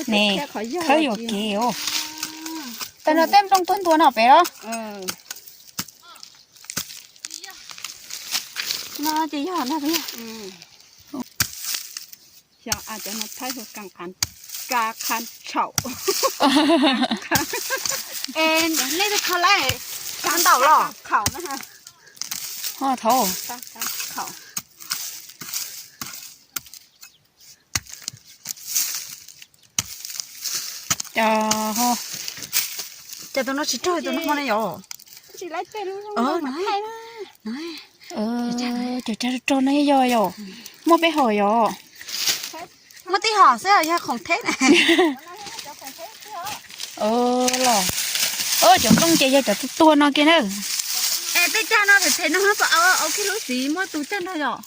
Ne, khawb yuam kev os. Tag no tej nplooj tuaj ntua no pem los. No ces yog no peb. Xyov cov no Thaib hu kas qha tshaum. Es nej twb khaws lawm, kav ntaum los khaum na. Ho thaum khaum. Cas tus no tsis raug tus no ne yom? Cov tsag rog rog no yog yom? Muaj peb hom yom? Muaj tib hom xwb yog khoom theb na. Los, cov nplooj ces yog cov tuag tuag no kiag na. Es tej cag no phem phem no puas au kiag lub txiv muaj tus cag nrog yom?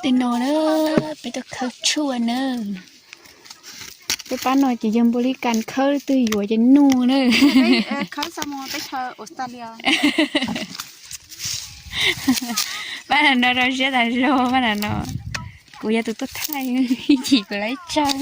Tej no na, peb tuaj khawb tshuaj na. Peb pab no ces yog npaum li kas khawb twg yuav ces nuj na. Khawb xa mus teb chaws Australia. Pab no no rau siab tas zog, pab no no. Kuv yog tus tuaj thaij, ib chim kuv lawv tsag.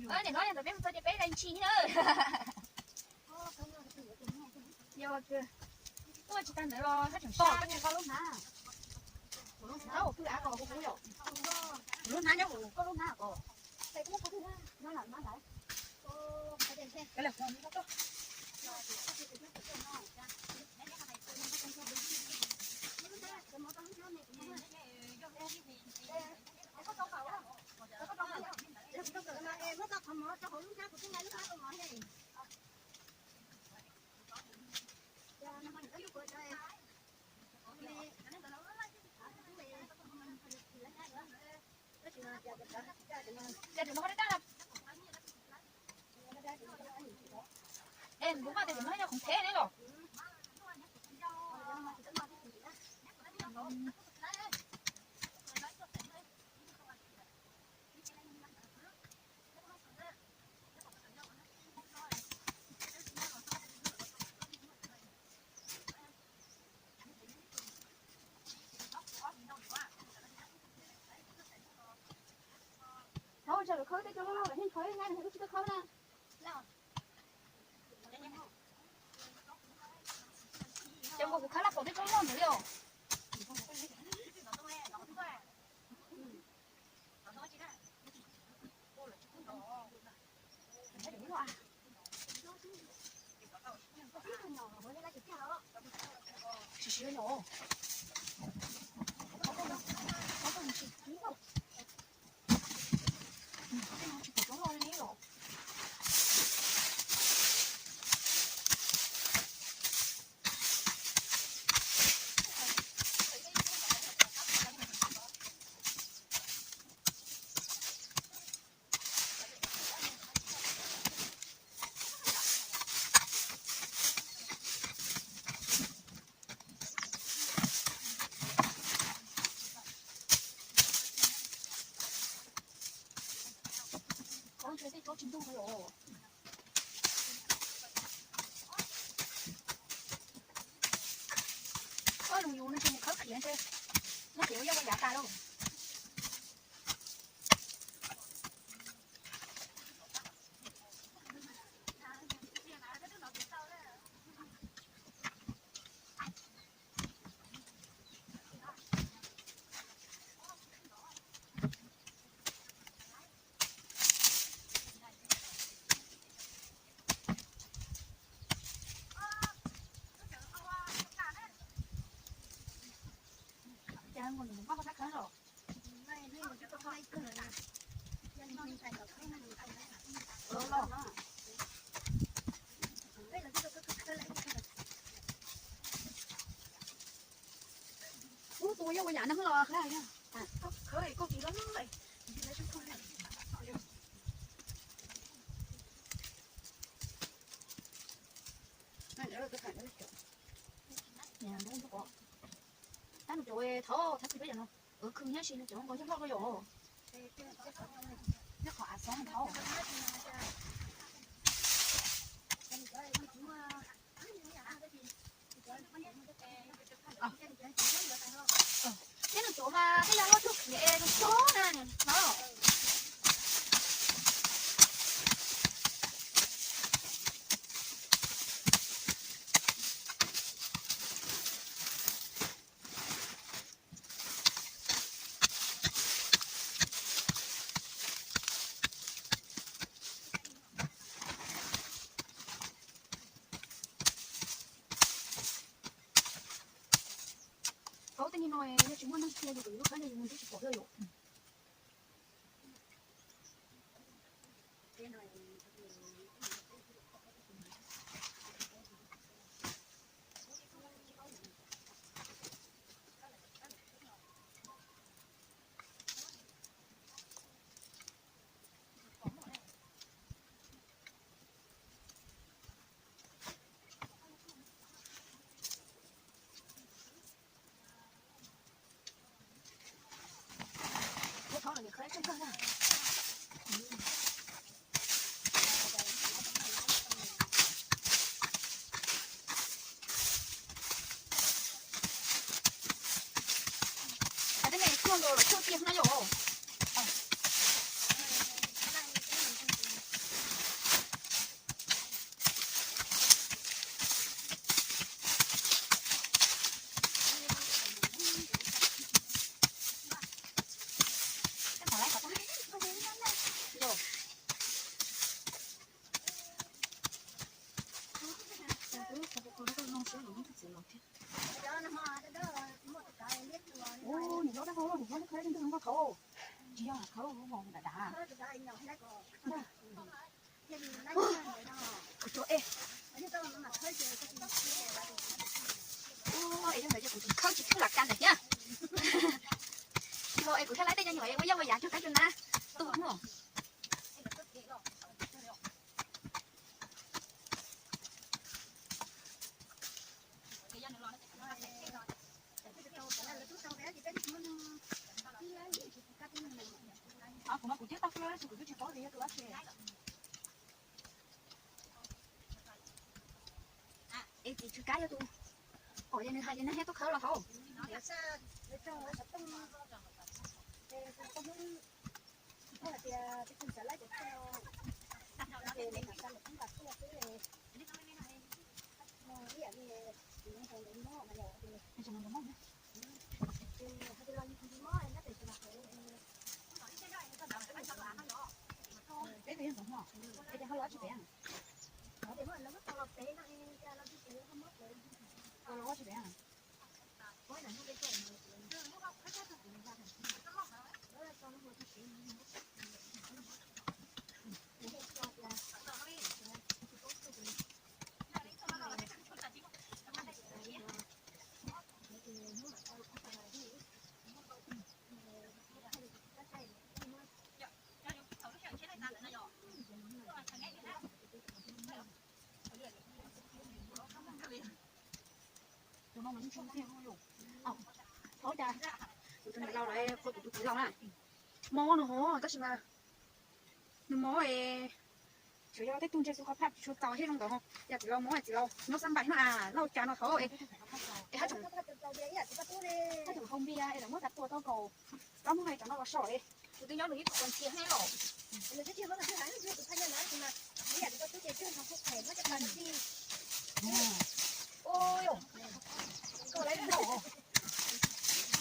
Nim no yog ntawm peb mus txog ces peb lais ntsis na. Yog tuaj tsis tag ntawd los thab tseem pom koj tsis koj lub hnab. Kuv lub hnab ua pwj av ko kuv kuv yom. Kuv lub hnab nyob kuv koj lub hnab ko. Ces kuv khawb laj pom tej tsob loj ntawd li os. Koj lus yus no ces mus khawb khiav ntshe, no khiav ua yaj ua yav tas lauj. Ub, tus yog ua yam no los khawb, khawb koj kis los. Tab nws cov thauv thab tsis peb yam no, khwv nyab si nws cov nqos yog loj rau yom. Nyob qhov av xoob thauv. Thiab nws cov mas tej yam loj cuag khiav es nws txhob na no. Thauv tej niag no yog tsis muaj neeg cia yus kom yus lub khawb no yus mus twb tsis pom thiab yom. Tej me tuaj los los tuaj tiag no yom. Ub, nws loj dab hau, nws loj khawb leej twg zoo nkauj thauv. Tsis yog khawb lub hau dav dav. Kuv tsuas e. Ub, es yog ntawd ces kuv tsis khawb tsis khwb lam ka ntawm thiab. Tsis hau es kuv thiaj laib tej nyuam nyuam es ua yaj ua yav cuag kab cuag nab tuaj no. Kuv mas kuv twb tau xwb, kuv twb tsis paub tias yog tus dab tsi. Es tus tsw kab yog tus, o, yog nws hais li no thiaj tuaj khawb los hauv. Peb tus yog ntxoov hmo, es ces ho los tsis pem? Los tsis pem? Tus no mas yeej tsis muaj tiag. Tus niam laus los qhua kuv tus txiv laus na. Mob nws hov tab sis mas nws mob es Tsuas yog tej tug ntses xu qhov phaj tsis tshua txaus thiab zoo ntawd. Yog txiv laus muab txiv laus nyob xab npais no as, lauj cas no thaum es hab tseem hau npias es lawv muab kav tua tau kaum plaub hnub no tseem cov no los so es kuv twb nyob nws ib tug ua ntxhias ne los.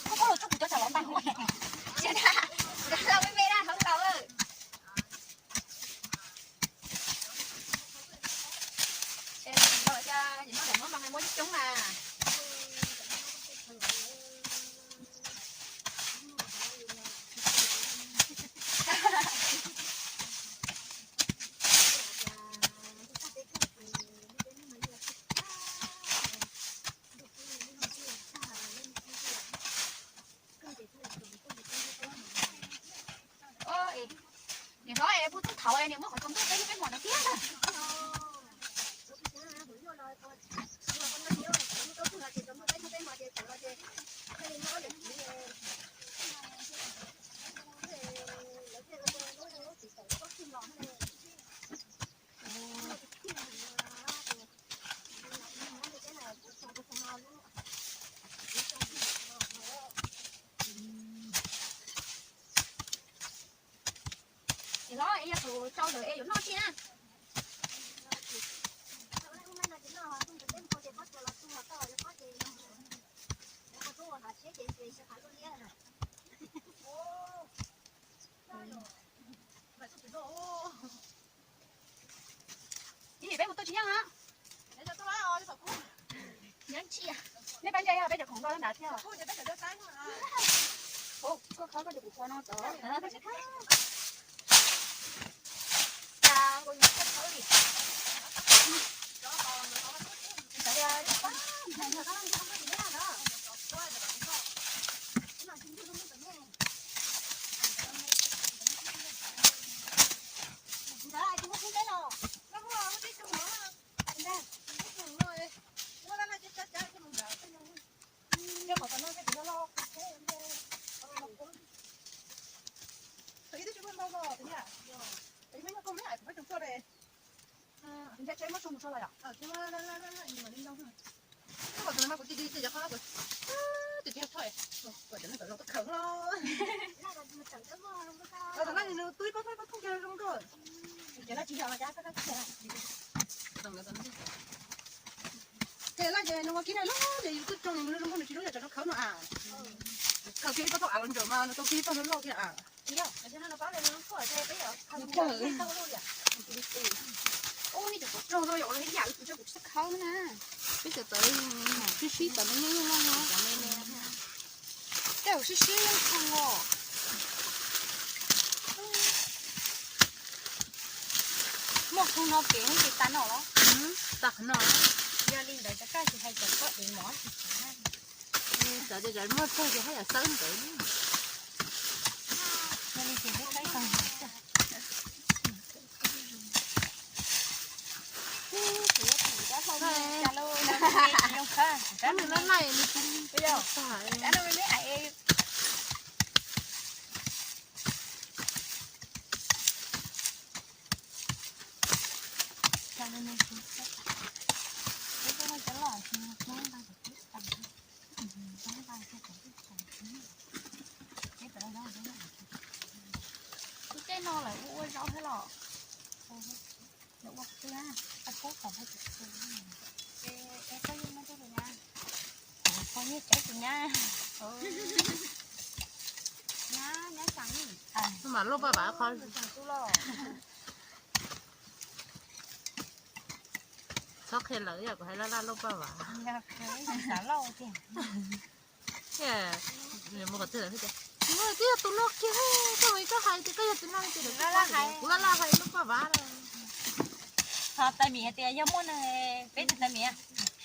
Koj los tsuj kuv cov tsam los npaj, kuv cov tsam los me me na hauv laus. Ces no daim muab mas muab coob coob na. Nim no es puag thaum es nws muab qhov txoos ntuj peb peb hmo no tiag. Nim no es yog tus tsau lawm es yuav noj tsi na? Ib yim peb mus tuaj tsis yeej na. Nyob ntsia, nej pab ntsia yog peb cov khoom nto nrad thiab. Koj khawb koj ces kuv qhua no tod. Ces no ces nws ua kiag na lub ces yus twb tsoo nws zoo nkauj nws tsis lub yog tsam no khawb no as. Khawb kiag ib pob tauj av los ntsaum mas nws tau kiag ib pob loj loj kiag as. Ub, nej cov qhov rog no yog ua ib yam li kuv tso kuv tsis txawj khawb na. Peb cov tawv sib sib tawv me me no. Tej zaum sib sib yeej txheej os. Muaj kawg no kev ces tas no los? Tas qhov no. Yog li ntawd cov koj tsis hais cov koj dev mov tsis tsis na. Cov cov muaj tsawg ces haj yam xawb ntawd. Yog li ces peb saib tau. Nws laj laj nws tsis tag. Tus tej no lawv ua ua zaub thiab los? Lawv ua qhia, tau kub kom hais tias kub. Es koj yeej muaj tej lus nyab? Koj yeej cawv tus nyab. Nyab, nyab tseem mas loj paj vav qhov. Txhob qhia lawv yog kuv hais laj laj loj paj vav. Xav loj tiag. Mus qhov twg lawm thiab tias, twb yog tus no kiag, koj mus koj hais tias koj yog tus no tias, kuv laj laj hais lub paj vav na. Ho tais miv hais tias yog muaj neeg, peb tus tais miv,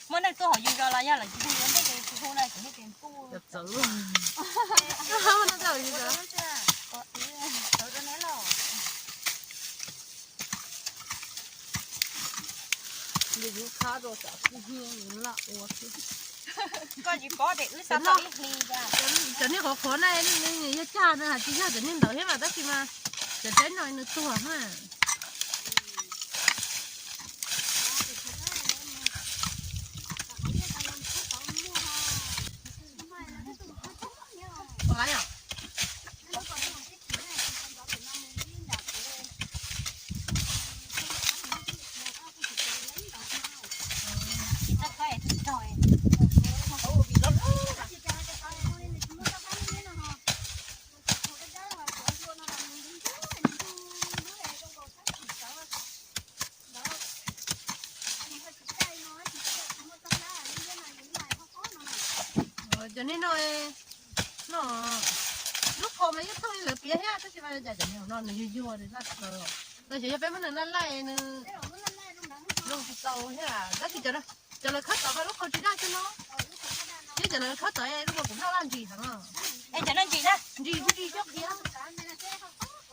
muaj neeg tuaj hauv yus zos los yog lawv tsis hu yuav ntej ces tsis hu na, ces nej tias kuj txawv. Nws yuav khab rau tsam kuj hnyiab nws laj ua xwb. Koj tsis paub tias wb xav tau ib hlis cas. Cov nej qhuav qhuav na, yog cag na, tsis yog cov nej ntawd thiab mas tab sis mas cov tsaib no nws tuag na. Cov niag no, no, lub qhov mas yeej thooj li lawv piav thiab, tab sis mas cas cov niag no nws yuag yuag, nws laj kawg. Los xyov yog peb muab nws laj laj nws zoo tsis tau thiab. Tab sis cov lawv khawb tod mas lub qhov tsis daj xwb no. Thiab cov lawv khawb tod lub qhov kuv noj laj ntsis heev. Es cov no ntsim na, ntsim kuj ntsim coj qhia.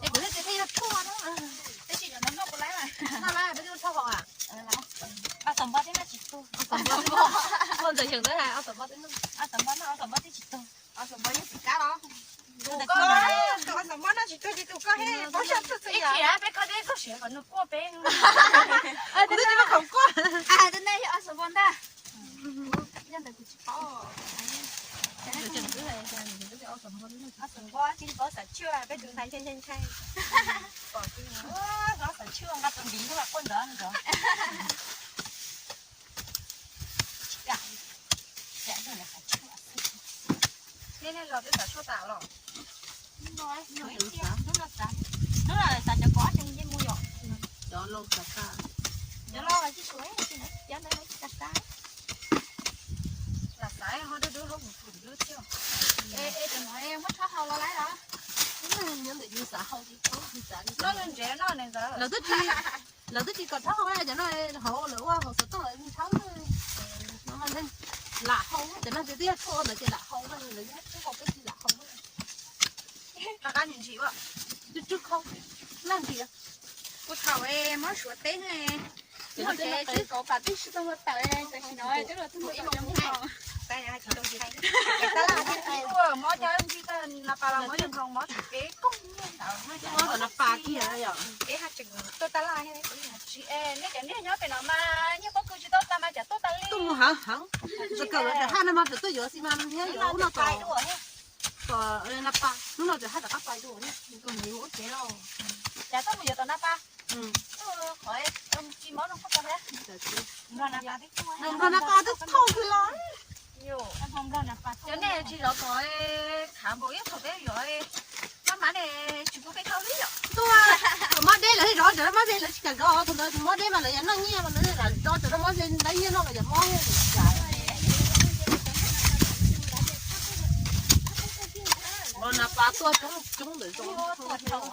Es kuv thiaj tias thiaj yog tshuaj na. Tab sis cov no noj puas laib mas. Noj laib, peb twb noj tshaj hau a. Ob txog npoj twb noj tsis tuag. Ob txog npoj twb noj, ua ntxawm xyeem ntawd hais ob txog npoj twb noj. Ob txog npoj noj, ob txog npoj twb tsis tuag. Ob txog npoj yeej tsis kab los. Tus koj, tus ob txog npoj noj tsis tuag ces tus koj he paub sab txhua txhua yam. Peb koj teb koj siav kom nws quaj peb. Kuv twb tsis muaj khoom quaj. Twb nej yog ob txog npoj ntag. Yog ntawd kuv tsis paub. Ob txog npoj tsis paub xav tshuaj, peb tus ntxhais ntshai ntshai ntshai. Pom kiag, hlob xav tshuaj nqa tus ntiv xwb mas quaj ntawd ntawd. Nej, nej los twb xav tshuaj tas los? Hnub no xav cov kov tseem yeej mus yom. Cov los tsis tshua, tsis ntawd tsis tas tas. Lam xav ho dub dub hauv mus pum dub thiab. Es cov no muab tshuaj hau los laib los? Nyob ntawm yus xav hau tsis tau, yus xav li no ntsev no ntawd. Lawv twb tsis, lawv twb tsis kom rhaub hau cov no, hauv lawv ua hauv xov tooj lawv tshawb. Lam hau, cov no ces twb yog tshuaj ntawd ces lam hau, lawv twb hau peb tsis lam hau. Qab ntsis ntsis, tsw tsw khau, laj ntsis. Kuv thaum mob suav teb, mob tsev sib kauv pam tib si tau tawm, tam sim no twb los tug ib moos. Mob nyob ntsis tag na pas los mob yog nkoos mob tsis peb kooj ntawd. Mob tom na pas kiag yom. Peb haj tseem tuaj tab laj, nej cov niag nyob pem no mas nyiaj pob kws tsis tau tas mas cas tuaj tas li. Tuaj mus heev heev, txawm kawm los tawm haj no mas txawm tuaj yuav xi mas thiab yuav ub no tom, tom na pas, hnub no txawm haj rov qab pais dua thiab, mus ua tsev lauj. Cas tuaj mus yuav tom na pas. Qhov tsis mob no qhov tau thiab. Nplog na pas twb thauj twg los. Cov nej tsis zov kom khav npaum ib thaum peb yuav maj mam ne, tsis pub peb thauj li yom. Tuaj, mob deb lawv zov cov mob deb lawv tsis kam zov, thaum ntawd mob deb mas lawv yog noj nyiaj mas lawv lam zov cov mob deb, ntab nyiaj noj los yog mob. Los na pas tuaj coob coob ntawm zos.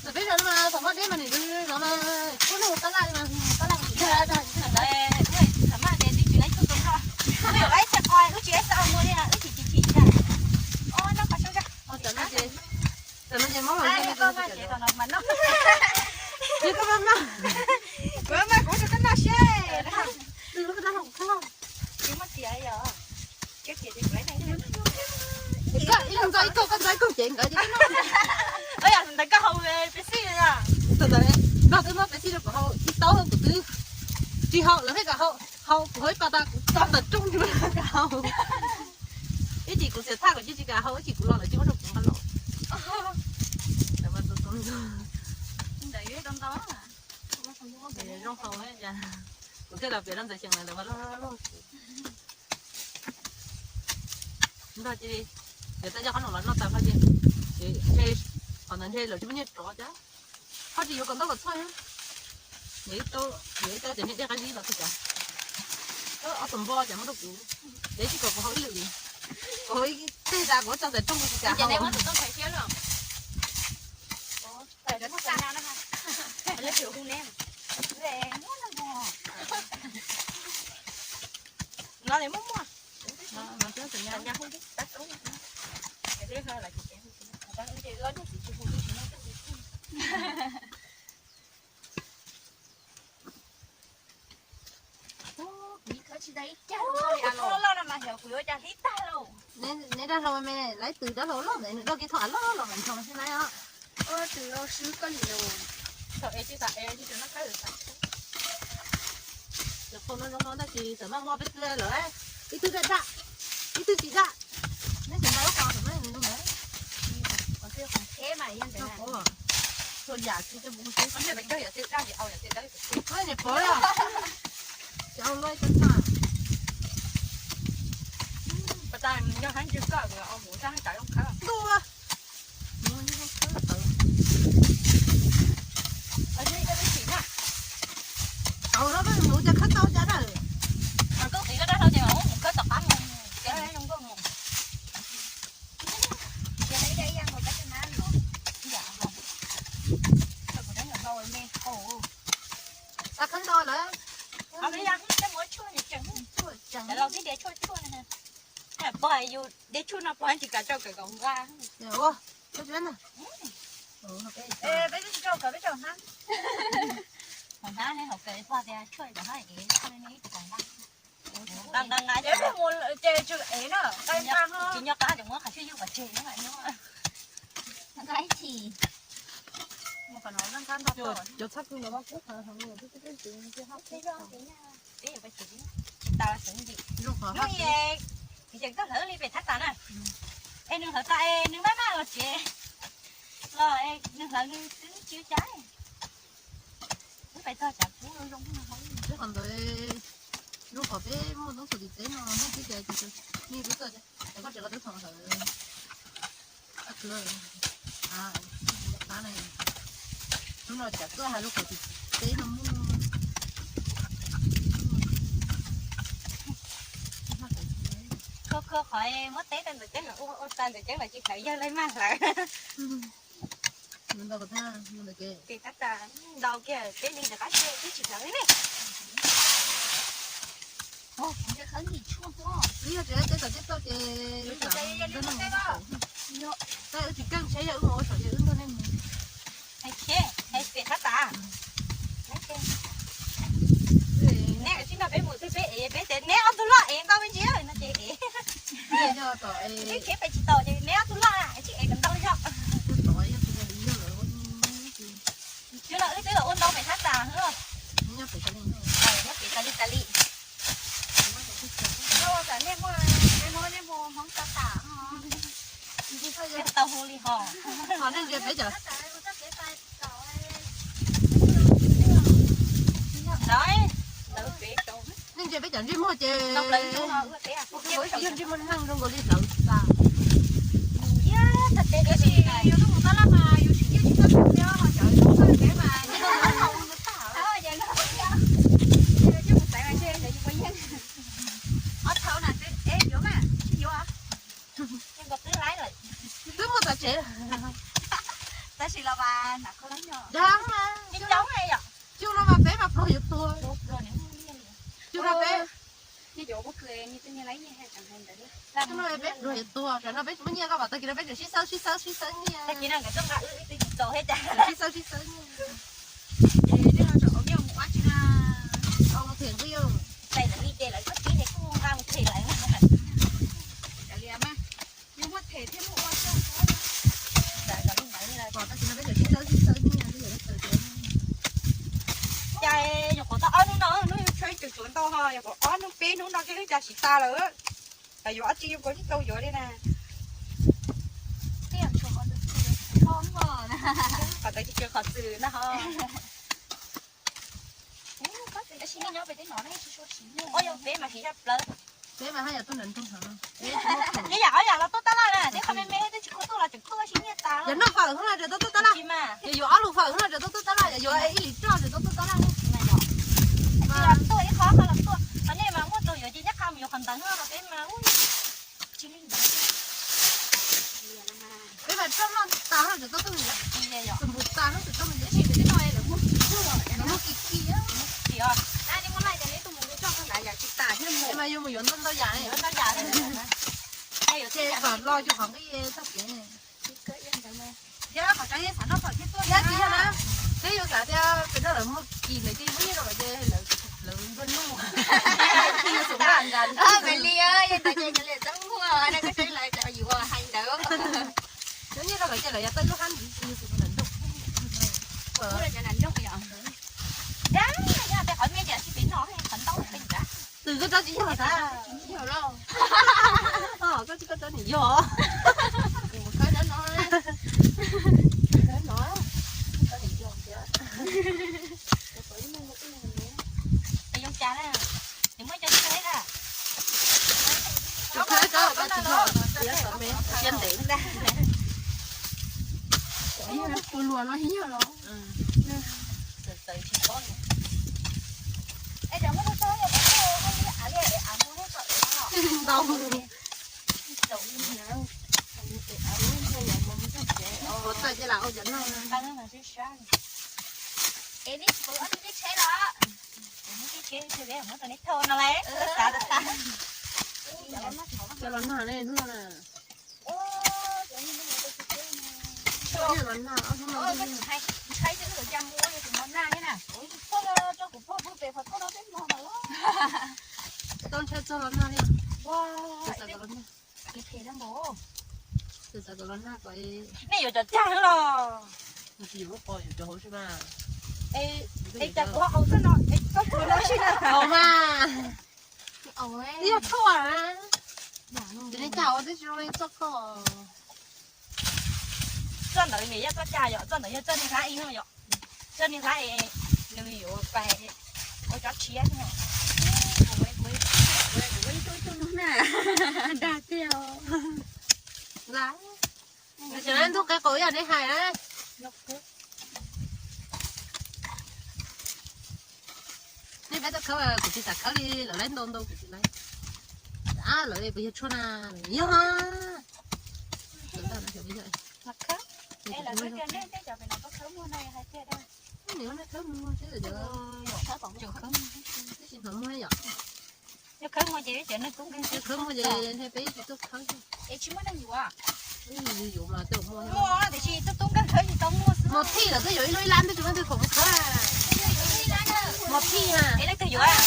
Peb zov no mas thaum mob deb mas nws zov mas kuj nug tab laj mas tab laj. Wb tsis ua mus li, wb chim chim chim. Tam no ces mob los, koj maj maj, kuv maj maj kuv rau koj noj seb. Koj ib leeg ntxo ib kaug, koj ntxo ib kaug ces nkawd ces koj noj. Ntawd koj haus Pepsi, ntawd nplog twb muab Pepsi rau kuv haus ib taub, kuv twb tsis haus, lawv pheej kom haus, haus kuv haus ib pas tas kuv tso ntawm rooj tsis kam haus. Ib chim kuv xiam thaj kuv cia tsis kam haus, ib chim kuv los lawv cia muab rau kuv nqa los. Ntawd zoo haus cas, kuv thiaj los piav rau ntawd xyeem lawv mas loj loj. Nrog ces, yog tau coj qhob noom los noj tas no ces, ntshe, qhov ntawd ntshe lawv tsis muaj nyiaj rov cas, ho tsis yuav kom ntau kom txhoj. Yog ib co ces niag dej qab zib los txog cas, ob tug npog cas muab rau kuv, ces tsis kom kuv haus ib lwm li, kuv haus ib teg tas kuv tso ntawm rooj tsis kam haus. No muaj muaj. Kuv ib khawb tsis tau ib cag loj no mas yog kuv yuav cas hlib tag lauj. Neb dab hlau me, lawv twb dab hlau loj ntawd nws doj kiag thaum av loj los mas nrog xwb na. Twb swb koj li los. Thaum es tsis tas es tsis tas no kab lawm tas. Cov qhau no zoo no tab sis txawm maj muaj peb tug lawm, ib tug daj daj, ib tug tsis daj. Neb tsis nqa lub qhau txawm maj nws ntawd. Txhua yam tsis coj mus ua teb. Niam pov los, ces au loj ib co tag. Pas tas yog heev ntsws koj au mus tag tsam zoo khawb. Ntuj, mus zoo khawb tawv. Tawv no Peb de tshuaj tshuaj no, pog yus de tshuaj no pog tsis kam rau kawm kom nqa. Peb tsis rau kawm, peb tsis hnab. Kom hnab ne, hauv kawm pog tias tshuaj kom hnab es tshuaj ne ib tsis kom nqa. Nqa nqa nqa ces mus ces tsis ev na, nqa nqa ho. Tsis nyob qab ces muab qhov tshuaj yug pov tseg no. Nqa ib chim. Cov txhab kub los kub qhov hov. Tsis tas xeev ntsis. Hnub es tsis tseem tau hlawv li pem thab tas na. Es nws hlawv tas es nws maj maj los tsev los es nws hlawv nws twb tsis ua cas. Wb pais txog tshav kub zoo zoo. Peb qhov ntawd, lub qhov peb muaj toob txhuam tim teb no, nej twb tias nej twb txog, koj tseem los twb txog ntawd. Hnub no tsam tuaj hais lub qhov tim teb no muaj. Khua khua qhov muab teb rau ntawm ceeb los ua ua tag ntawm ceeb los tsis hlawv yawg lawv maj hlawv. Ntau kiag, tab tas ntau kiag, peb li ntawm qab tse twb tsis hlawv li ne. Wb yog tsis teb tom teb toj ces wb lam nrog noj. Tab wb tsis keej tsheb, yog wb mus ua saum ces wb nrog nej mus. Hais tsheb, hais pem thab tas. Neb sib nrog peb mus twb peb ev, peb tias neb ob tug loj ev ntau me ntsis no ces ev. Twb khiav pem tsis tau ces neb ob tug loj na, tsis ev kom ntau zog. Yog los wb twb los ua ntau pem thab tas. Nyob pem tas li tas li. Ua kom nej muaj, nej muaj, nej muaj hmoob tau tas. Tau hu li ho. Ho nej ntsia peb cov, nej ntsia peb cov ntsej muag ces yog ntsej muag neeg zoo nkaus li hlawv tas. Tiam sis yus tuaj mus tab laj mas yus tsis nyiaj tsis txawj hlawv thiab, ho cov zoo txawj hlawv mas nyiaj txawj hlawv tag. Coj mus xaiv mas ntshe hlawv yus ua yeej. Ob thaum na, es yuav mas tsis yuav. Twb muaj txog tsev. Tab sis los mas nram kho lab nyo. Dag mas, cug no mas peb mas pluag yuav tuag. Cug no peb, cug no peb pluag yuav tuag, tam no peb tsis muaj nyiaj, koj pom tag kis no peb tseem sib xawb sib xawb sib xawb nyiaj. Sib xawb sib xawb nyiaj. Ces nej ho tseem ua nyiaj mus ua tsi na? Ua them nqi. Tais lawv li ces lawv txhob tib ces kuj nqa mus them lawv. Yus muaj them thiab muaj ua txog. Pom tag kis no peb tseem sib xawb sib xawb nyiaj. Cas nyuam qhuav tau ob hnub no, hnub yus tshuav tseem tshuav ntau ho, nyuam qhuav ob hnub peb hnub no ces cas siv tas lawm. Los yuav ob tsi yus kuv tsis tau yuav li na. Qhov ntawd tsis tshuav qhov txwm na ho. Tab sis nej nyob pem teb no ne, ua yog peb mas siv zog plawv. Peb mas haj yam tuaj nram nroog no. Ib yam ob yam los tuaj tab laj na, teb qhov me me twb tsis khuv tuaj los tseem tuaj sib nyiaj tas. Yog noj fawm hnub no tseem tuaj tuaj tab laj. Yog yuav ob lub fawm hnub no tseem tuaj tuaj tab laj, yog yuav ib lim roj tseem tuaj tuaj tab laj. Tuaj ib qho qho los tuaj, qhov nej mas muaj tus yuav ces nyob qha mus yuav qhov ntawd no, peb mas ua tsis li ntawd. Peb mas roj noj tas no tseem tuaj tuaj, tus npus tas no tseem tuaj mus yuav. Lawv muaj kis kis. Peb mas yuav mus yuav ntau ntau yam, ntau yam li. Ces kom los yus qhov nqi txoj kev. Thiab qhov tseeb xav noj fawm thiab tuaj thiab tsis yog na. Peb yuav xav tias peb nrog lawv muaj kis lawv ces muaj nyiaj rau lawv ces lawv nplua nuj. Yus xub nqa nqa li. Yog ntawd ces cov liam txaj muag no koj saib lawv cov yuav hais ntawd. Muaj nyiaj rau lawv ces lawv yuav tau lub hab ntxiv, yus xub nqa nroog. Dab, yog tias qhov me ces tsis pem no, qhov ntau pem nrad. Twb koj tsis yog xav. Koj tsis koj tsis yog. Es zoo cas na, nws muaj cov tsheb na. Tus khaub kab tsis yog, cia ntev ntag. Ua luam no yog los. Ntau. Ua txawj ces lam ua cov no. Es nej tsis pom ob tug tsheb los? Muab tau neb thauj no lawm, xav tas tas. Los nag ne, hnub no na. Los nag, ob hnub no. Tau ntshai txog los nag li. Txawm xav kom los nag, txawm xav kom los nag kom. Nej yuav cov cag los? Tsis yuav lub qos, yuav cov hauv xwb mas. Es cas kuv hau xwb no, es txoj kos no xwb na. Hau mas. Twb yog txoj na. Ces nej cag ua twb tsis zoo li txoj koj. Txoj ntawd nws yog txoj cag yom, txoj ntawd yog txoj niag hlab ib no yom. Txoj niag hlab es nws yuav pais ua tsob tshiab no. Dag tiag. Nws tseem ntuj qe qaum yog nej hais na. Nej peb tuaj khawb, kuv tsis xav khawb li, lawv laib ntau ntau kuv tsis laib. Lawv puas yog tshuaj na? Yog. Khawb muag ces peb tsis tuaj khawb. Muaj tiam sis tub tub khawb tsis tau muaj xwb. Mos phij lawv twb yuav ib lub ib lab ntej tsis muaj leej twg khoom khawb. Mos phij ha. Es leej twg yuav?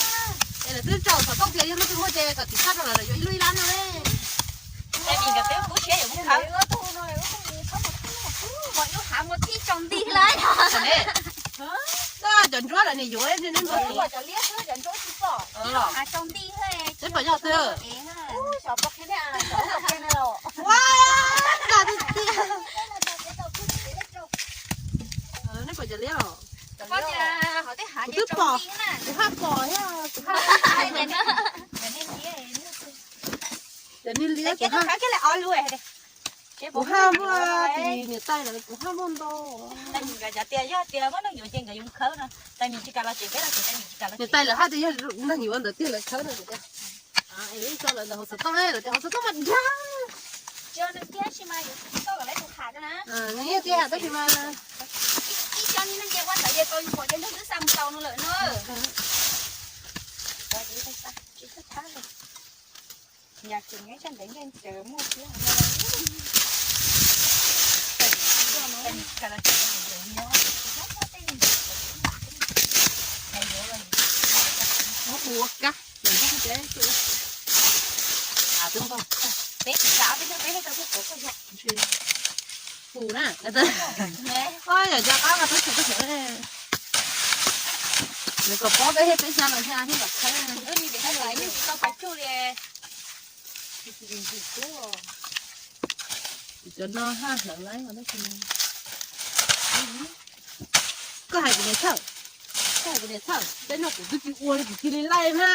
Es lawv twb tsaum xov tooj tias yog leej twg muaj ces kom tim sab rau lawv yuav ib lub ib lab no ne. Es nkawd twb kub siab yuav mus khawb. Ua ib lub hav mos phij tsaus nti lawm. Cov ntsuab lawv nim yuav, neb pom yog twg? Ua, nta tiag tiag. Neb pom cov liab os? Kuv twb pom, kuv haj pom thiab, kuv haj, cov niag liab kuv haj, kuv haj muaj, niam tais lawv kuv haj muaj ntau. Niam tais lawv haj tias yog neeg yuav ntawd tiag lawv khawb no. Ib co lawv ntawm hauv xov tooj, lawv tias hauv xov tooj mas dag. Nws yeej tiag tab sis mas Ua kab, peb tsis xav peb peb tau peb puas tau yam. Pum na, yam cov qab mas peb tsis tau xav. Nws kom pob peb thiab peb xya los xya thiab kom khawb. Cov no haj hlawv laib os. Koj hais kuv niam txhawj, koj hais kuv niam txhawj, peb no kuv twb tsis ua li kuv cia li laij na.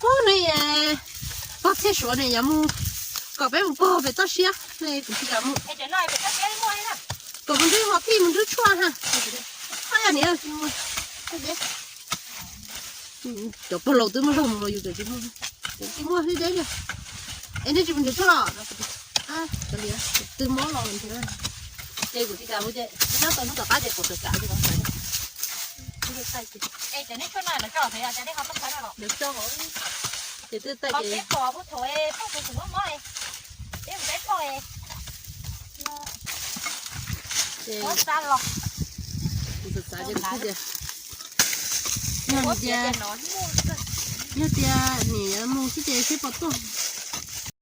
Ub, nws, pog txhiaj suav nws yuav mus kom peb mus pog pem toj siab ne, kuv tsis kam mus. Kom mus nrhiav mos phij mus nrhiav tshuaj ha. Yog niam, cov pog laus twb muaj zog mus los yus tseem tsis muaj, tseem tsis muaj hlwb deb li. Es nej tsis mus nrhiav tshuaj los? Twb mob los nrhiav. Ces kuv tsis kam mus ces nyob tau hnub tom qab ces kuv txawm kam. Lawv tso, ces twb taij ces kuv txawm xav ces kuv tias, yog tias, yog tias nim mus xwb ces seb puas tuaj.